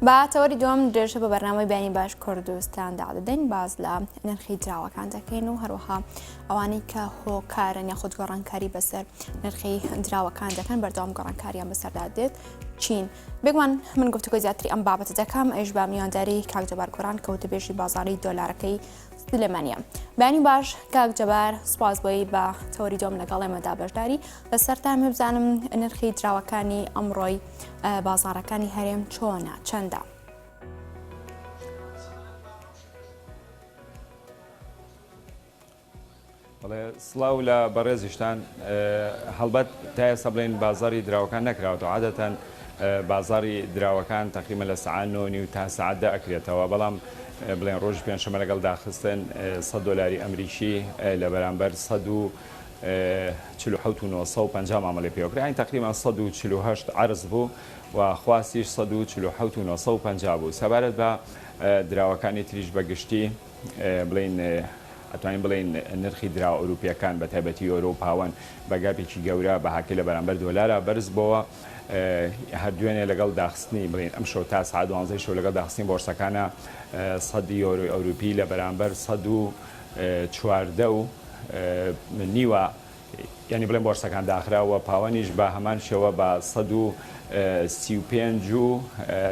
بە تەوەری دووەم درێژە بە بەرنامەی بەیانی باش کوردستان دادەدەین باز لە نرخی دراوەکان دەکەین و هەروەها ئەوانەی کە هۆکارن یاخود گۆڕانکاری بەسەر نرخی دراوەکان دەکەن بەردەوام گۆڕانکاریان بەسەردا دێت چین بێگومان من گفتوگۆی زیاتری ئەم بابەتە دەکەم ئەویش بە میوانداری کاک جەبار گۆران کە وتەبێژی بازاڕی دۆلارەکەی سلێمانیە. بەیانی باش کاک جەبار سوپاس بۆی بە تەوەری دۆم لەگەڵ ئێمەدا بەشداری لەسەرتان بزانم نرخی دراوەکانی ئەمڕۆی بازاڕەکانی هەرێم چۆنە چەندە؟ بەڵێ سڵاو لە بەڕێزیشتان هەڵبەت تا ئێستا بڵێن بازاری دراوەکان نەکراوەتەوە عادەتەن بازاری دراوەکان تقریبا لە سەعات نۆ نیو تا سەعات دە ئەکرێتەوە بەڵام بڵێن ڕۆژی پێنجشەممە لەگەڵ داخستن 100 دۆلاری ئەمریکی لە بەرامبەر 147 و 950 مامەڵەی پێوەکرا یانی تقریبا 148 عەرز بوو و خواستیش 147 و 950 بوو سەبارەت بە دراوەکانی تریش بە گشتی بڵێین ئەتوانین بڵێین نرخی دراوە ئەوروپییەکان بە تایبەتی یۆرۆ و پاوەن بە گاپێکی گەورە بەهاکەی لە بەرامبەر دۆلارا بەرز بۆوە هەر دوێنێ لەگەڵ داخستنی بڵێین ئەمشەو تا سەعات دوانزەی شەو لەگەڵ داخستنی بۆرسەکانە سەد یۆرۆی ئەوروپی لە بەرامبەر 114 و نیوە یانی بڵێم بۆرسەکان داخرا و پاوەنیش بە هەمان شێوە بە 135 و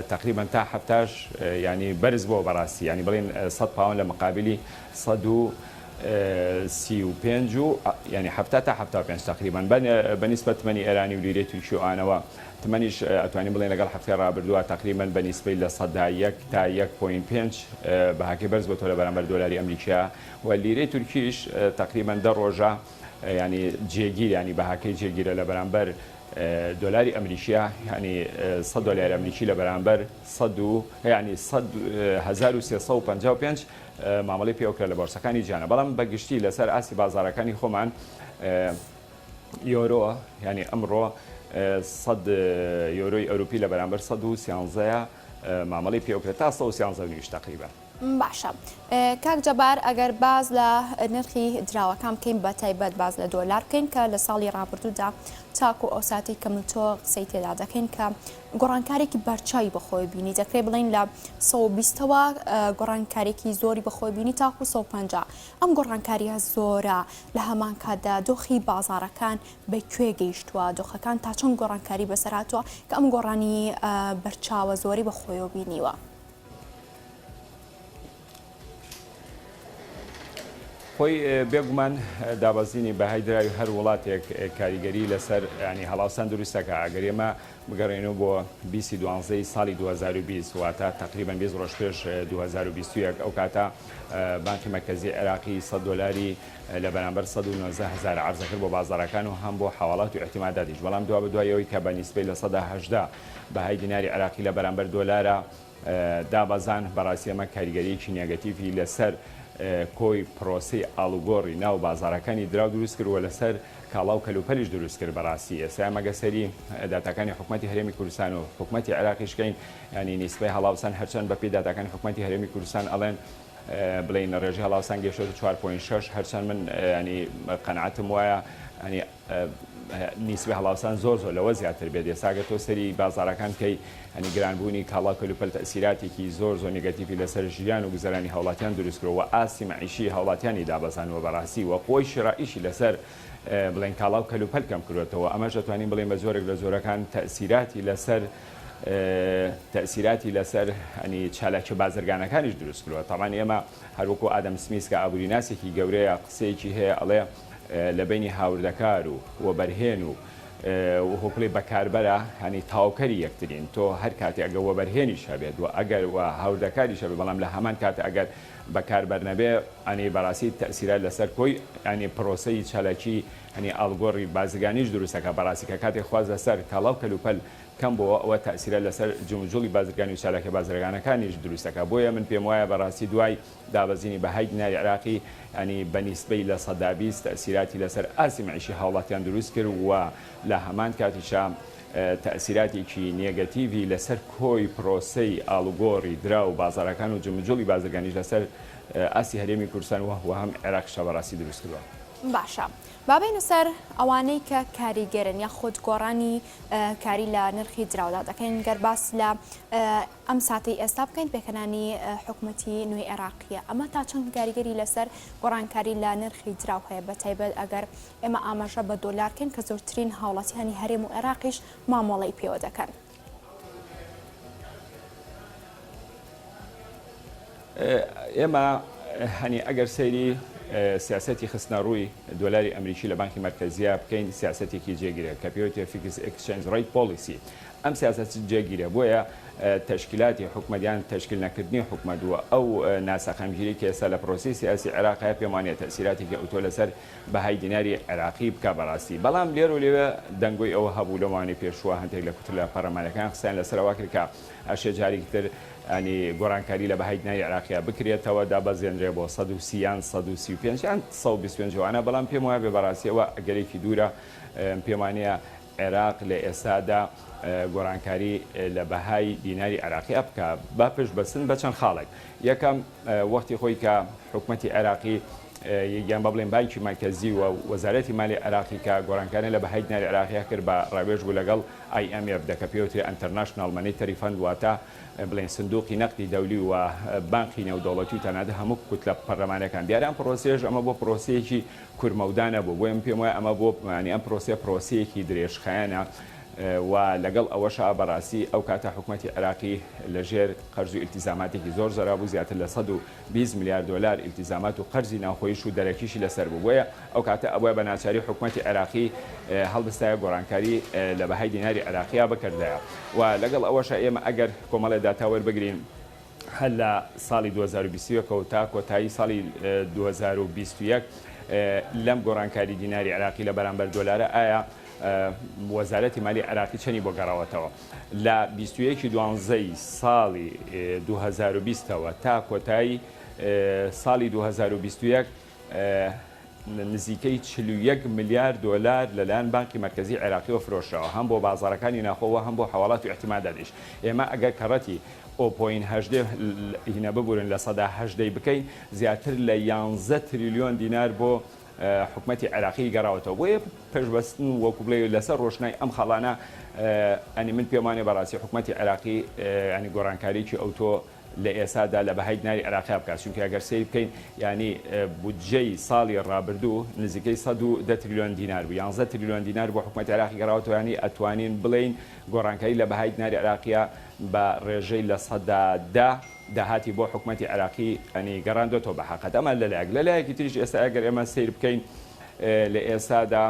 تقریبا تا هەفتاش ینی بەرز بۆ بەڕاستی ینی بڵین 100 پاوەن لە مقابلی 135 و ینی هەفتا تا 75 تقریبا بە نیسبەت تمەنی ئێرانی و لیرەی تورکی و ئانەوە تمەنیش ئەتوانین بڵێن لەگەڵ هەفتەی ڕابردووە تقریبا بە نیسبەی لە سەدا یەک تا 1.5 بەهاکەی بەرز بۆتەوە لە بەرامبەر دۆلاری ئەمریکیا و لیرەی تورکیش تقریبا دە ڕۆژە یانی جێگیر یانی بەهاکەی جێگیرە لە بەرامبەر دۆلاری ئەمریکیە یانی 100 دۆلاری ئەمریکی لە بەرامبەر 100 و یانی 1355 مامەڵەی پێوەکرا لە بۆرسەکانی جیهانە بەڵام بە گشتی لەسەر ئاستی بازارەکانی خۆمان یۆرۆ یانی ئەمڕۆ 100 یۆرۆی ئەوروپی لە بەرامبەر 113 مامەڵەی پێوەکرا تا 113 نیویش تقریبا. باشە کاک جەبار ئەگەر باس لە نرخی دراوەکان بکەین بە تایبەت باس لە دۆلار بکەین کە لە ساڵی ڕابردوودا تاکو ئەو ساتەی کە من تۆ قسەی تێدا دەکەین کە گۆڕانکارێکی بەرچاوی بەخۆی بینی دەکرێت بڵین لە 120ەوە گۆڕانکارێکی زۆری بەخۆی بینی تاکو 150 ئەم گۆڕانکاریە زۆرە لە هەمان کاتدا دۆخی بازارەکان بە کوێ گەیشتووە دۆخەکان تا چەند گۆڕانکاری بەسەر هاتووە کە ئەم گۆڕانی بەرچاوە زۆری بەخۆیەوە بینیوە. خۆی بێگومان دابەزینی بەهای دراوی هەر وڵاتێک کاریگەری لەسەر ینی هەڵاوسان دروستەکە ئەگەر ئێمە بگەڕێنەوە بۆ بیستی دوانزەی ساڵی 2020 واتە تقریبا 20 ڕۆژ پێش 2021 ئەو کاتە بانکی مەرکەزی عێراقی 100 دۆلاری لە بەرامبەر 119 هەزار عەرزە کرد بۆ بازاڕەکان و هەم بۆ حەواڵات و ئیعتیماداتیش بەڵام دوا بەدوای ئەوەی کە بە نیسبەی 18% بەهای دیناری عێراقی لە بەرامبەر دۆلارە دابەزان، بەڕاستی ئەمە کاریگەرییەکی نێگەتیڤی لەسەر کۆی پرۆسەی ئاڵوگۆڕی ناو بازاڕەکانی دراو دروست کرد و لەسەر کاڵا و کەلوپەلیش دروست کرد بەڕاستی ئێستا ئێمە گەر سەیری داتاکانی حکومەتی هەرێمی کوردستان و حکومەتی عێراقیش کەین یانی نیسبەی هەڵاوسان هەرچەند بەپێی داتاکانی حکومەتی هەرێمی کوردستان ئەڵێن بڵێین ڕێژەی هەڵاوسان گەیشتۆتە 4.6 هەرچەند من ینی قەناعەتم وایە ینی نیسبەی هەڵاوسان زۆر زۆر لەوە زیاتر بێت ئێستا گەر تۆ سەری بازاڕەکان بکەی یانی گرانبوونی کاڵا و کەلوپەل تەئسیراتێکی زۆر زۆر نێگەتیڤی لەسەر ژیان و گوزەرانی هاوڵاتیان دروست کردوە و ئاستی مەعیشی هاوڵاتیانی دابەزاندوە بەڕاستی و قوەی شرائیشی لەسەر بڵێن کاڵا و کەلوپەل کەم کردوەتەوە ئەمەش دەتوانین بڵێین بە جۆرێک لە جۆرەکان تەئسیراتی لەسەر تەئسیراتی لەسەر ینی چالاکیە بازرگانەکانیش دروست کردوە تەبعەن ئێمە هەروەکو ئادەم سمیس کە ئابوریناسێکی گەورەیە قسەیەکی هەیە ئەڵێ لە بەینی هاوردەکار و وەبەرهێن و وهوپڵی بەکاربەرە یانی تەواوکەری یەکترین تۆ هەر کاتێ ئەگەر وەبەرهێنیش هەبێت و ئەگەر و هاوردەکاریش هەبێت بەڵام لە هەمان کات ئەگەر بەکاربەر نەبێ یانی بەڕاستی تەئسیرات لەسەر کۆی یانی پرۆسەی چالاکی یانی ئاڵوگۆڕی بازرگانیش دروست دەکات بەڕاستی کە کاتێک خواست لەسەر کاڵا و کەلوپەل کەم بۆوە ئەوە تەئسیرات لەسەر جموجوڵی بازرگانی و چالاکیە بازرگانەکانیش دروست دەکات بۆیە من پێم وایە بەڕاستی دوای دابەزینی بەهای دیناری عێراقی یانی بە نیسبەی 20% تەئسیراتی لەسەر ئاستی مەعیشی هاوڵاتیان دروست کرد و لە هەمان کاتیشا تەئسیراتێکی نێگەتیڤی لەسەر کۆی پرۆسەی ئاڵوگۆڕی دراو و بازاڕەکان و جموجوڵی بازرگانیش لەسەر ئاستی هەرێمی کوردستان و هەم عێراقیشا بەڕاستی دروست کردوە. باشە با بێینە سەر ئەوانەی کە کاریگەرن یاخود گۆڕانی کاری لە نرخی دراودا دەکەین گەر باس لە ئەم ساتەی ئێستا بکەین پێکهێنانی حکومەتی نوێی عێراقییە ئەمە تا چەند کاریگەری لەسەر گۆڕانکاری لە نرخی دراو هەیە بە تایبەت ئەگەر ئێمە ئاماژە بە دۆلار کەین کە زۆرترین هاوڵاتیانی هەرێم و عێراقیش مامەڵەی پێوە دەکەن. ئێمە هەنی ئەگەر سەیری سیاسەتی خستنەڕووی دۆلاری ئەمریکی لە بانکی مەرکەزییا بکەین سیاسەتێکی جێگیرە کە پێوترێ fixed exchange rate policy ئەم سیاسەت جێگیرە بۆیە تەشکیلاتی حکومەت یان تەشکیل نەکردنی حکومەت و ئەو ناسەقامگیری کە ئێستا لە پرۆسەی سیاسی عێراق هەیە پێم وانیە تەئسیراتێکی ئەوتۆ لەسەر بەهای دیناری عێراقی بکا بەڕاستی بەڵام لێرە و لەوێ دەنگۆی ئەوە هەبوو لەو ماوەی پێشووە هەندێک لە کوتلە پەرلەمانەکان قسەیان لەسەر ئەوە کرد کە ئەشێ جارێکی تر ینی گۆڕانکاری لە بەهای دیناری عێراقیا بکرێتەوە دابەزێنرێ بۆ 130 یان 135 یان 125 وانە بەڵام پێم وایە بێ بەڕاستی ئەوە ئەگەرێکی دوورە پێم وانیە عێراق لە ئێستادا گۆڕانکاری لە بەهای دیناری عێراقیا بکا بە پشت بەستن بە چەند خاڵێک. یەکەم، وەختی خۆی کە حکومەتی عێراقی یان با بڵێین بانکی مەرکەزی و وەزارەتی مالی عێراقی کە گۆڕانکاری لە بەهای دیناری عێراقیا کرد بە ڕاوێژ بوو لەگەڵ IMF دا کە پێوترێ International Monetary Fund واتە بڵێین سندوقی نەقدی دەولی و بانقی نێودەوڵەتی و تەنانەت هەموو کوتلە پەرلەمانەکان دیارە ئەم پرۆسەیەش ئەمە بۆ پرۆسەیەکی کورمەودا نەبوو بۆیە من پێم وایە ئەمە بۆ یانی ئەم پرۆسەیە پرۆسەیەکی درێژخایەنە و لەگەڵ ئەوەشا بەڕاستی ئەو کاتە حکومەتی عێراقی لەژێر قەرز و ئیلتیزاماتێکی زۆر زۆرا بوو زیاتر لە 120 ملیار دۆلار ئیلتیزامات و قەرزی ناوخۆیش و دەرەکیشی لەسەر بوو بۆیە ئەو کاتە ئەبوایە بە ناچاری حکومەتی عێراقی هەڵبستایە گۆڕانکاری لە بەهای دیناری عێراقیا بکردایە و لەگەڵ ئەوەشا ئێمە ئەگەر کۆمەڵێ داتا وەربگرین هەر لە ساڵی 2021 ەوە تا کۆتایی ساڵی 2021 لەم گۆڕانکاری دیناری عێراقی لە بەرامبەر دۆلارە ئایا وەزارەتی مالی عێراقی چەنی بۆ گەڕاوەتەوە لە 21 دوانزەی ساڵی 2020 ەوە تا کۆتایی ساڵی 2021 نزیکەی 41 ملیار دۆلار لەلایەن بانقی مەرکەزی عێراقیەوە فرۆشراوە هەم بۆ بازاڕەکانی ناخۆ و هەم بۆ حەواڵات و ئیعتیماداتیش. ئێمە ئەگەر کەڕەتی o point هەژدە هینە ببورن 18% بکەین زیاتر لە یانزە تریلیۆن دینار بۆ حکومەتی عێراقی گەڕاوەتەوە. بۆیە پشتبەستن و وەکو بڵێی لەسەر ڕۆشنای ئەم خاڵانە ئەنی من پێم وانیە بەڕاستی حکومەتی عێراقی یانی گۆڕانکاریی ئەوتۆ لە ئێستادا لە بەهای دیناری عێراقیا بکات، چونکە ئەگەر سەیر بکەین یانی بودجەی ساڵی ڕابردوو نزیکەی 110 تریلیۆن دینار بوو، یانزە تریلیۆن دینار بۆ حکومەتی عێراقی گەڕاوەتەوە، یانی ئەتوانین بڵێین گۆڕانکاری لە بەهای دیناری عێراقیا بە ڕێژەی 10% داهاتی بۆ حکومەتی عێراقی یانی گەڕاندۆتەوە بە حەقەت ئەمە لەلایەک، لەلایەکی تریش ئێستا ئەگەر ئێمە سەیر بکەین لە ئێستادا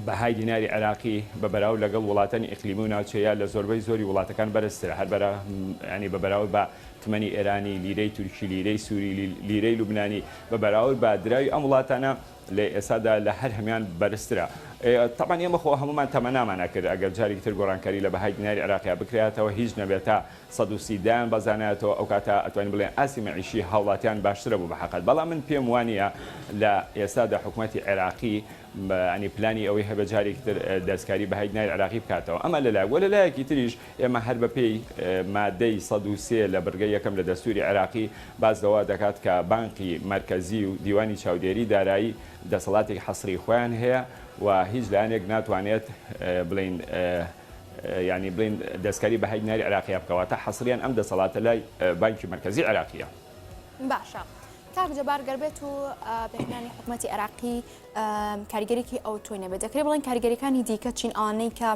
بەهای دیناری عێراقی بە بەراورد لەگەڵ وڵاتانی ئیقلیمی و ناوچەیە لە زۆربەی زۆری وڵاتەکان بەرزترە هەر بەرا یانی بە بەراورد بە تمەنی ئێرانی، لیرەی تورکی، لیرەی سوری، لیرەی لوبنانی بە بەراورد بە دراوی ئەم وڵاتانە لە ئێستادا لە هەر هەموان بەرزترە. تەبعەن ئێمە خۆ هەموومان تەمەنامان ئەکرد ئەگەر جارێکی تر گۆڕانکاری لە بەهای دیناری عێراقیا بکرایەتەوە هیچ نەبێت تا 130 دایان بەزانایەتەوە ئەو کاتە ئەتوانین بڵێین ئاستی مەعیشی هاوڵاتیان باشترە بوو بە حەقەت بەڵام من پێم وانیە لە ئێستادا حکومەتی عێراقی یانی پلانی ئەوەی هەبێت جارێکی تر دەستکاری بەهای دیناری عێراقی بکاتەوە ئەمە لەلایەک وە لەلایەکی تریش ئێمە هەر بەپێی مادەی 103 لە بڕگەی یەکەم لە دەستوری عێراقی باس لەوە دەکات کە بانقی مەرکەزی و دیوانی چاودێری دارایی دەسەڵاتێکی حەسری خۆیان هەیە و هیچ لایەنێک ناتوانێت بڵێین یانی بڵێین دەستکاری بەهای دیناری عێراقیە بکا واتە حەسریان ئەم دەسەڵاتە لای بانکی مەرکەزی عێراقیە. باشە کاک جەبار گەر بێت و پێکهێنانی حکومەتی عێراقی کاریگەریی ئەوتۆی نەبێت دەکرێت بڵێن کاریگەریەکانی دیکە چین ئەوانەی کە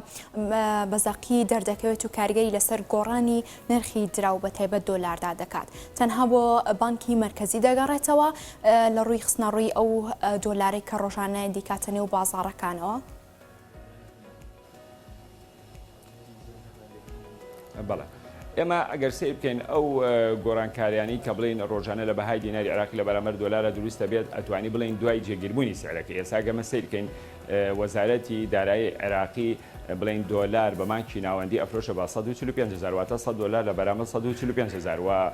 بە زەقی دەردەکەوێت و کاریگەری لەسەر گۆڕانی نرخی دراو بە تایبەت دۆلاردا دەکات تەنها بۆ بانکی مەرکەزی دەگەڕێتەوە لە ڕووی خستنەڕووی ئەو دۆلارەی کە ڕۆژانە دیکاتە نێو بازاڕەکانەوە؟ بەڵێ ئێمە ئەگەر سەیر بکەین ئەو گۆڕانکاریانی کە بڵین ڕۆژانە لە بەهای دیناری عراقی لە بەرامبەر دۆلارە دروستە بێت ئەتوانی بڵین دوای جێگیربوونی سعرەکە ئێستا گەمە سەیر بکەین وەزارەتی دارایی عێراقی بڵین دۆلار بە مانکی ناوەندی ئەفرۆشە بە 145 هزار واتە 100 دۆلار لە بەرامبەر 145 هزار و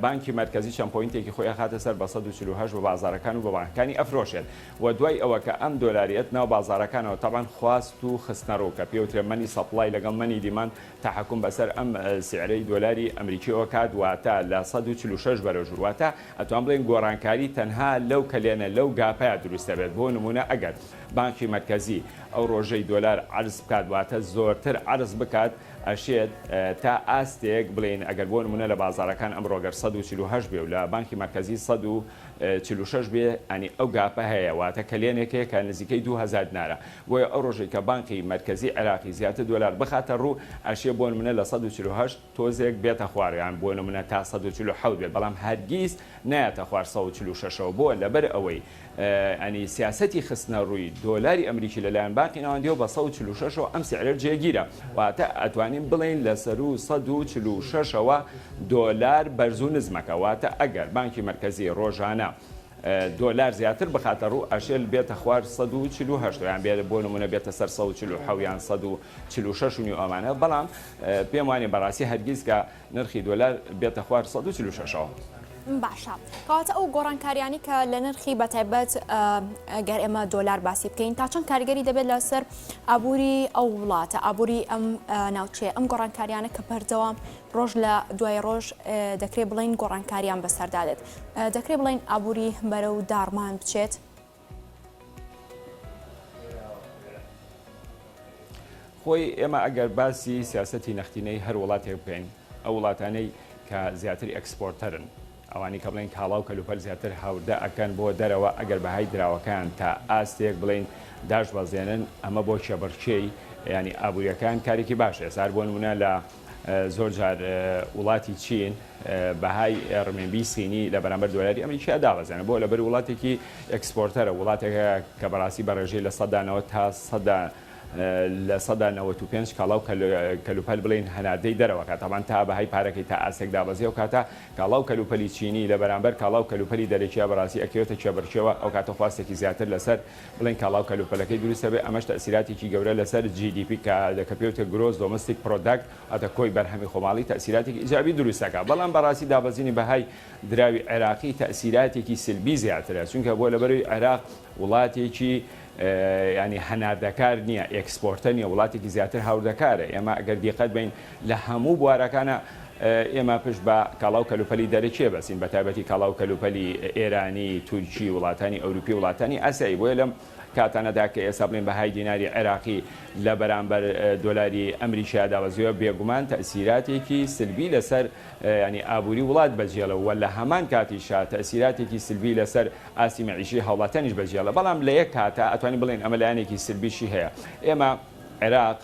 بانکی مەرکەزی چەند point ێکی خۆی ئەخاتە سەر بە 148 بە بازارەکان و بە بانکەکانی ئەفرۆشێت و دوای ئەوە کە ئەم دۆلاری ئەت ناو بازاڕەکانەوە تەبعەن خواست و خستنەڕوو کە پێوترێ money supply لەگەڵ money demand تەحەکوم بەسەر ئەم سعرە. سیعرەی دۆلاری ئەمریکیەوە کات واتە لە 146 بەرەو ژوور واتە ئەتوان بڵێین گۆڕانکاری تەنها لەو کەلێنە لەو گاپەیا دروست دەبێت بۆ نمونە ئەگەر بانقی مەرکەزی ئەو ڕۆژەی دۆلار عەرز بکات واتە زۆرتر عەرز بکات ئەشێت تا ئاستێک بڵێین ئەگەر بۆ نمونە لە بازاڕەکان ئەمڕۆ گەر 148 بێ و لە بانکی مەرکەزی 146 بێ یانی ئەو گاپە هەیە واتە کەلێنێک هەیە کە نزیکەی 2000 دینارە بۆیە ئەو ڕۆژەی کە بانقی مەرکەزی عێراقی زیاتر دۆلار بخاتە ڕوو ئەشێ بۆ نمونە لە 148 تۆزێک بێتە خوار یان بۆ نمونە تا 147 بێت بەڵام هەرگیز نایەتە خوار 146 ەوە بۆ لەبەر ئەوەی ینی سیاسەتی خستنە ڕووی دۆلاری ئەمریکی لەلایەن بانقی ناوەندیەوە بە 146 ەوە ئەم سعرە جێگیرە واتە ئەتوانین بڵێین لە سەروو 146 ەوە دۆلار بەرز و نزمەکە واتە ئەگەر بانکی مەرکەزی ڕۆژانە دۆلار زیاتر بخاتە ڕوو ئەشێل بێتە خوار 148 یان بێت بۆ نمونە بێتە سەر 147 یان 146 و نیو ئەمانە بەڵام پێم وانیە بەڕاستی هەرگیز کە نرخی دۆلار بێتە خوار 146 ەوە. باشە کەواتە ئەو گۆڕانکاریانی کە لە نرخی بەتایبەت گەر ئێمە دۆلار باسی بکەین تا چەند کاریگەری دەبێت لەسەر ئابووری ئەو وڵاتە ئابووری ئەم ناوچەیە ئەم گۆڕانکاریانە کە بەردەوام ڕۆژ لە دوای ڕۆژ دەکرێت بڵین گۆڕانکاریان بەسەردا دێت دەکرێت بڵین ئابووری بەرەو داڕمان بچێت؟ خۆی ئێمە ئەگەر باسی سیاسەتی نەختینەی هەر وڵاتێک بکەین، ئەو وڵاتانەی کە زیاتر exporter ن، ئەوانەی کە بڵێین کاڵا و کەلوپەل زیاتر هاوردە ئەکەن بۆ دەرەوە، ئەگەر بەهای دراوەکەیان تا ئاستێک بڵێین داشبەزێنن، ئەمە بۆ کێبڕکێی یانی ئابووریەکەیان کارێکی باشە. ئێستا هەر بۆ نموونە لە زۆر جار وڵاتی چین بەهای ڕمێنبی سینی لە بەرامبەر دۆلاری ئەمریکیا دابەزێنە بۆ لەبەر وڵاتێکی exporter ە وڵاتێکە کە بەڕاستی بە ڕێژەی 90% تا 95% کاڵا و کەلوپەل بڵێین هەناردەی دەرەوە کات تەبعەن تا بەهای پارەکەی تا ئاستێک دابەزێ ئەو کاتە کاڵا و کەلوپەلی چینی لە بەرامبەر کاڵا و کەلوپەلی دەرەکیا بەڕاستی ئەکەوێتە کێبڕکێوە ئەو کاتە خواستێکی زیاتر لەسەر بڵێین کاڵا و کەلوپەلەکەی دروست دەبێت ئەمەش تەئسیراتێکی گەورە لەسەر GDP کە کە پێوتە Gross Domestic Product واتە کۆی بەرهەمی خۆماڵی تەئسیراتێکی ئیجابی دروست دەکات بەڵام بەڕاستی دابەزینی بەهای دراوی عێراقی تەئسیراتێکی سلبی زیاترە چونکە بۆ لەبەرەوەی عێراق وڵاتێکی ینی هەناردەکار نییە exporter نییە وڵاتێکی زیاتر هاوردەکارە ئێمە ئەگەر دیقەت بین لە هەموو بوارەکانە ئێمە پشت بە کاڵا و کەلوپەلی دەرەکیە بەسین بە تایبەتی کاڵا و کەلوپەلی ئێرانی، تورکی، وڵاتانی ئەوروپی، وڵاتانی ئاسیایی بۆیە لەم کاتانەدا کە ئێستا بڵێین بەهای دیناری عێراقی لە بەرامبەر دۆلاری ئەمریکیا دابەزیوە بێگومان تەئسیراتێکی سلبی لەسەر ینی ئابووری وڵات بەجێڵە و لە هەمان کاتیشا تەئسیراتێکی سلبی لەسەر ئاستی مەعیشی هاوڵاتیانیش بەجێڵە بەڵام لە یەک کاتا ئەتوانین بڵێین ئەمە لایەنێکی سلبیشی هەیە ئێمە عێراق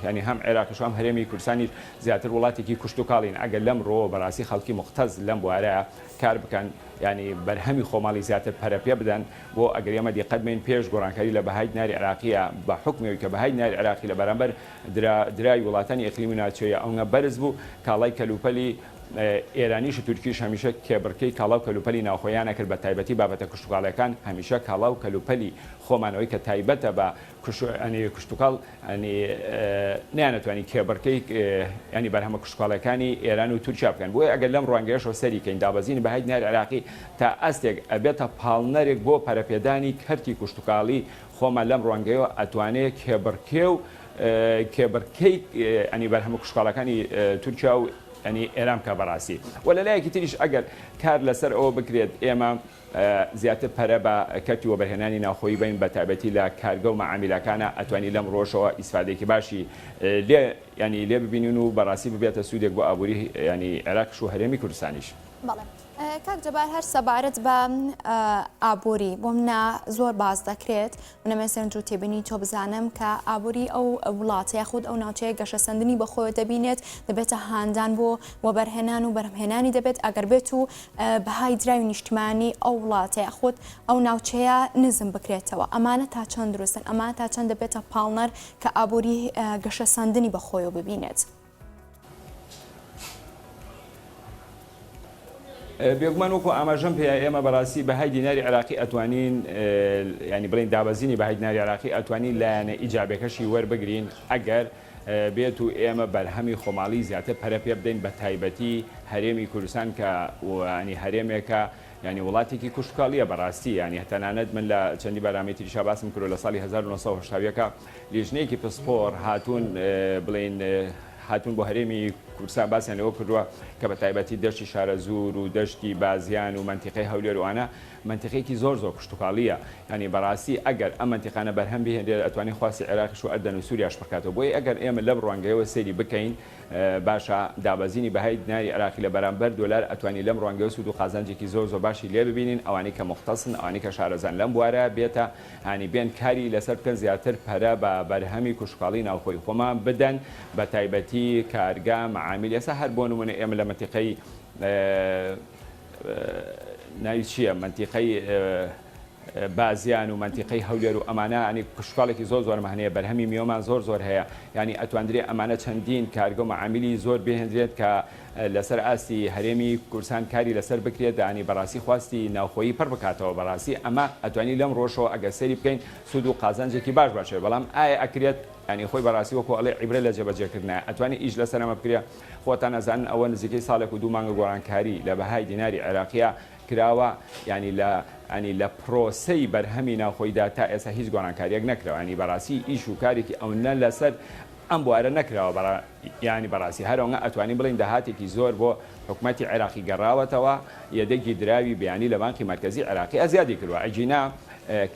یانی هەم عێراقیش و هەم هەرێمی کوردستانیش زیاتر وڵاتێکی کشتوکاڵین، ئەگەر لەم ڕووەوە بەڕاستی خەڵکی موختەس لەم بوارە کار بکەن، یانی بەرهەمی خۆماڵی زیاتر پەرە پێ بدەن، بۆ ئەگەر ئێمە دیقەت بەین پێش گۆڕانکاری لە بەهای دیناری عێراقییە بە حوکمی ئەوی کە بەهای دیناری عێراقی لە بەرامبەر درا دراوی وڵاتانی ئیقلیمی و ناوچەیی ئەونگە بەرز بوو، کاڵای کەلوپەلی ئێرانیش و تورکیش هەمیشە کێبڕکێی کاڵا و کەلوپەلی ناوخۆیان ئەکرد بە تایبەتی بابەتە کشتوکاڵیەکان هەمیشە کاڵا و کەلوپەلی خۆمان ئەوەی کە تایبەتە بە ینی کشتوکاڵ ینی نەیانەتوانی کێبڕکێی ینی بەرهەمە کشتوکاڵیەکانی ئێران و تورکیا بکەن بۆیە ئەگەر لەم ڕوانگەیەشەوە سەری کەین دابەزینی بەهای دیناری عێراقی تا ئاستێک ئەبێتە پاڵنەرێک بۆ پەرەپێدانی کەرتی کشتوکاڵی خۆمان لەم ڕوانگەیەوە ئەتوانێ کێبڕکێ و کێبڕکێی ینی بەرهەمە کشتوکاڵەکانی تورکیا و ینی ئێران بکا بەڕاستی و لە لایەکی تریش ئەگەر کار لەسەر ئەوە بکرێت ئێمە زیاتر پەرە بە کەرتی وەبەرهێنانی ناوخۆیی بەین بە تایبەتی لە کارگە و مەعامیلەکانا ئەتوانی لەم ڕۆژەوە ئیسفادەیەکی باشی لێ یانی لێ ببینین و بەڕاستی ببێتە سوودێک بۆ ئابووری یانی عێراقیش و هەرێمی کوردستانیش. بەڵێ کاک جەبار هەر سەبارەت بە ئابووری بۆ منە زۆر باس دەکرێت منەمێ سەرنج و تێبینی تۆ بزانم کە ئابووری ئەو وڵاتە یاخود ئەو ناوچەیە گەشەسەندنی بەخۆیەوە دەبینێت دەبێتە هاندان بۆ وەبەرهێنان و بەرهەمهێنانی دەبێت ئەگەر بێت و بەهای دراوی نیشتمانی ئەو وڵاتە یاخود ئەو ناوچەیە نزم بکرێتەوە، ئەمانە تا چەند دروستن؟ ئەمانە تا چەند دەبێتە پاڵنەر کە ئابووری گەشەسەندنی بەخۆیەوە ببینێت؟ بێگومان وەکو ئاماژەم پێیا ئێمە بەڕاستی بەهای دیناری عێراقی ئەتوانین ینی بڵێین دابەزینی بەهای دیناری عێراقی ئەتوانین لایەنە ئیجابەکەشی وەربگرین ئەگەر بێت و ئێمە بەرهەمی خۆماڵی زیاتر پەرە پێ بدەین بە تایبەتی هەرێمی کوردستان کە ینی هەرێمێکە ینی وڵاتێکی کشتوکاڵیە بەڕاستی ینی تەنانەت من لە چەندی بەرامەی تریشا باسم کرد لە ساڵی 1970 لیژنەیەکی پسپۆڕ هاتوون بڵێین هاتوون بۆ هەرێمی. کوردستان باسیان لەوە کردووە کە بە تایبەتی دەشتی شارەزوور و دەشتی بازیان و مەنتیقەی هەولێر و ئەوانە مەنتیقەیەکی زۆر زۆر کشتوکاڵییە یانی بەڕاستی ئەگەر ئەم مەنتیقانە بەرهەم بهێنرێت ئەتوانێت خواستی عێراقیش و ئەردەن و سوریاش پڕکاتەوە بۆیە ئەگەر ئێمە لەم ڕوانگەیەوە سەیری بکەین باشە دابەزینی بەهای دیناری عێراقی لە بەرامبەر دۆلار ئەتوانی لەم ڕوانگەیەوە سوود و قازانجێکی زۆر زۆر باشی لێ ببینین ئەوانەی کە موختەسن ئەوانەی کە شارەزان لەم بوارە بێتە هانی بێن کاری لەسەر بکەن زیاتر پەرە بە بەرهەمی کوشتوکاڵی ناوخۆی خۆمان بدەن بە تایبەتی کارگا مەعامیل ئێستا هەر بۆ نمونە ئێمە لە مەنتیقەی ناوی چییە مەنتیقەی بازیان و مەنتیقەی هەولێر و ئەمانە ینی کشتوکاڵێکی زۆر زۆرمان هەیە بەرهەمی میوەمان زۆر زۆر هەیە ینی ئەتواندرێ ئەمانە چەندین کارگە و مەعامیلی زۆر بهێندرێت کە لەسەر ئاستی هەرێمی کوردستان کاری لەسەر بکرێت ینی بەڕاستی خواستی ناوخۆیی پڕ بکاتەوە بەڕاستی ئەمە ئەتوانی لەم ڕۆژەوە ئەگەر سەیری بکەین سوود و قازانجێکی باش باشێت بەڵام ئایا ئەکرێت ینی خۆی بەڕاستی وەکو ئەڵێ عیبرە لە جێبەجێکردنە ئەتوانی ئیش لەسەر ئەمە بکرێ خۆتان ئەزانن ئەوە نزیکەی ساڵێک و دوو مانگە گۆڕانکاری لە بەهای دیناری عێراقیە کراوە یانی لە ینی لە پرۆسەی بەرهەمی ناوخۆیدا تا ئێستا هیچ گۆڕانکاریەک نەکراوە ینی بەڕاستی ئیش و کارێکی ئەونە لەسەر ئەم بوارە نەکراوە بەڕا یانی بەڕاستی هەر ئەونە ئەتوانین بڵێین داهاتێکی زۆر بۆ حکومەتی عێراقی گەڕاوەتەوە یەدەگی دراوی بیانی لە بانقی مەرکەزی عێراقی زیادی کردوە ئەگینا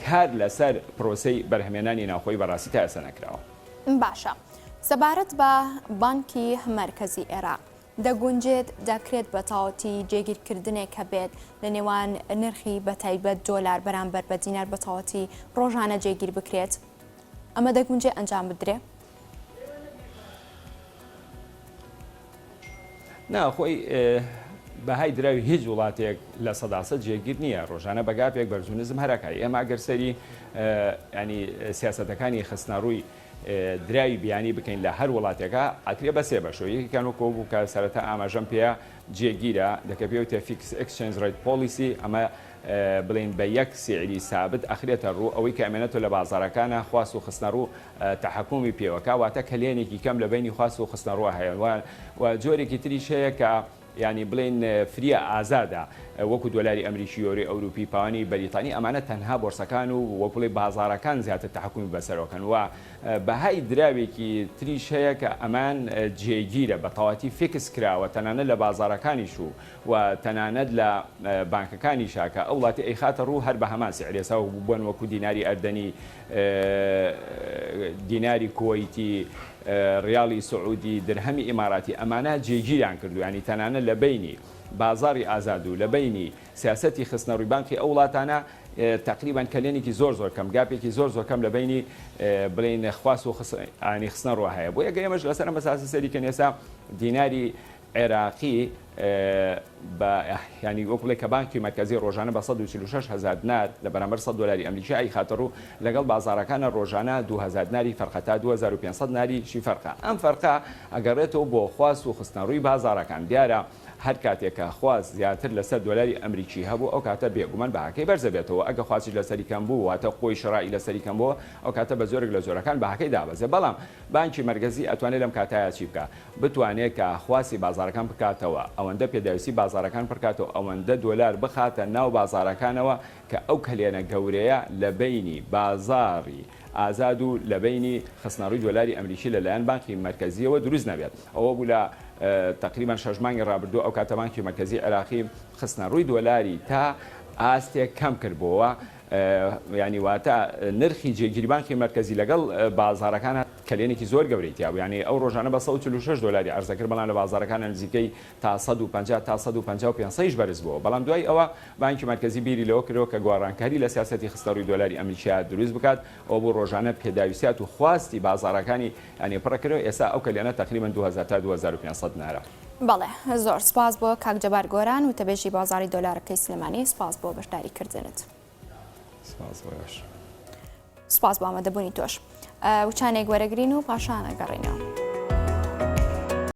کار لەسەر پرۆسەی بەرهەمێنانی ناوخۆی بەڕاستی تا ئێستا نەکراوە. باشە سەبارەت بە بانکی مەرکەزی عێراق دەگونجێت دەکرێت بە تەواوەتی جێگیرکردنێک هەبێت لە نێوان نرخی بە تایبەت دۆلار بەرامبەر بە دینار بە تەواوەتی ڕۆژانە جێگیر بکرێت ئەمە دەگونجێ ئەنجام بدرێ؟ نا خۆی بەهای دراوی هیچ وڵاتێک 100% جێگیر نییە ڕۆژانە بە گاپێک بەرز و نزم هەرەکە ئێمە ئەگەر سەری ینی سیاسەتەکانی خستنەڕووی دراوی بیانی بکەین لە هەر وڵاتێکا ئەکرێ بە سێ بەشەوە یەکێکیان وەکو ئەوە بوو کە سەرەتا ئاماژەم پێیا جێگیرە دەکە پێی وترێ fixed exchange rate policy ئەمە بڵێین بە یەک سعری سابت ئەخرێتە ڕوو ئەوەی کە ئەمێنێتەوە لە بازاڕەکانە خواست و خستنەڕوو تەحەکومی پێوەکا واتە کەلێنێکی کەم لە بەینی خواست و خستنەڕووە هەیە و جۆرێکی تریش هەیە کە یانی بڵێین فریە ئازادە وەکو دۆلاری ئەمریکی یۆرۆی ئەوروپی پاوانی بەریتانی ئەمانە تەنها بۆرسەکان و وەکو بڵێی بازاڕەکان زیاتر تەحەکومی بەسەرەوەکەن و بەهای دراوێکی تریش هەیە کە ئەمان جێگیرە بە تەواتی فیکس کراوە تەنانەت لە بازاڕەکانیش و و تەنانەت لە بانکەکانیشا کە ئەو وڵاتی ئەیخاتە ڕوو هەر بە هەمان سعر ئێستا بۆن وەکو دیناری ئەردەنی دیناری کوەیتی ڕیاڵی سعودی، درهەمی ئیماراتی ئەمانە جێگیریان کردووە، یانی تەنانەت لە بەینی بازاڕی ئازاد و لە بەینی سیاسەتی خستنەڕووی بانقی ئەو وڵاتانە تەقریبەن کەلێنێکی زۆر زۆر کەم، گاپێکی زۆر زۆر کەم لە بەینی بڵێین خواست و ینی خستنەڕووە هەیە. بۆیە گەر ئێمەش لەسەر ئەم ئەساسە سەیری کەین ئێستا دیناری عێراقی بە یانی وەک بڵێ کە بانکی مەرکەزی ڕۆژانە بە 146 هەزار دنار لە بەرامبەر 100 دۆلاری ئەمریکی ئەیخاتە ڕوو لەگەڵ بازاڕەکانە ڕۆژانە 2000 دناری فەرقە تا 2500 دناریشی فەرقە ئەم فەرقە ئەگەڕێتەوە بۆ خواست و خستنەڕووی بازاڕەکان دیارە هەر کاتێک کە خواست زیاتر لەسەر دۆلاری ئەمریکی هەبوو ئەو کاتە بێگومان بەهاکەی بەرزەبێتەوە ئەگە خواستیش لەسەری کەم بوو واتە قوەی شەرائی لەسەری کەم بووە ئەو کاتە بە جۆرێک لە جۆرەکان بەهاکەی دابەزێ بەڵام بانکی مەرکەزی ئەتوانێت لەم کاتایە چی بکا بتوانێت کە خواستی بازاڕەکان بکاتەوە، ئەوەندە پێداویستی بازاڕەکان پڕکاتەوە، ئەوەندە دۆلار بخاتە ناو بازاڕەکانەوە کە ئەو کەلێنە گەورەیە لە بەینی بازاڕی ئازاد و لە بەینی خستنەڕووی دۆلاری ئەمریکی لە لایەن بانقی مەرکەزییەوە دروست نەبێت. ئەوە بوو لە تەقریبەن شەش مانگی ڕابردوو ئەو کاتە بانکی مەرکەزی عێراقی خستنەڕووی دۆلاری تا ئاستێک کەم کردبۆوە، یانی واتە نرخی جێگیری بانقی مەرکەزی لەگەڵ بازاڕەکان کەلێنێکی زۆر گەورەی تیا بوو یانی ئەو ڕۆژانە بە 146 دۆلاری عەرزە کرد بەڵام لە بازاڕەکانە نزیکەی تا 150 تا 155 یش بەرز بووەوە بەڵام دوای ئەوە بانکی مەرکەزی بیری لەوە کردەوە کە گۆڕانکاری لە سیاسەتی خستنەڕووی دۆلاری ئەمریکیا دروست بکات ئەوە بوو ڕۆژانە پێداویستیات و خواستی بازاڕەکانی یانی پڕ کردەوە ئێستا ئەو کەلێنە تەقریبەن 2000 تا 2500 دینارە. بەڵێ زۆر سپاس بۆ کاک جەبار گۆران وتەبێژی بازاڕی دۆلارەکەی سلێمانی سپاس بۆ بەشداری کردنت. سپاس بۆ ئێوەش. سپاس بۆ ئامادەبوونی تۆش. وچانێک وەرەگرین و پاشان ئەگەڕێینەوە.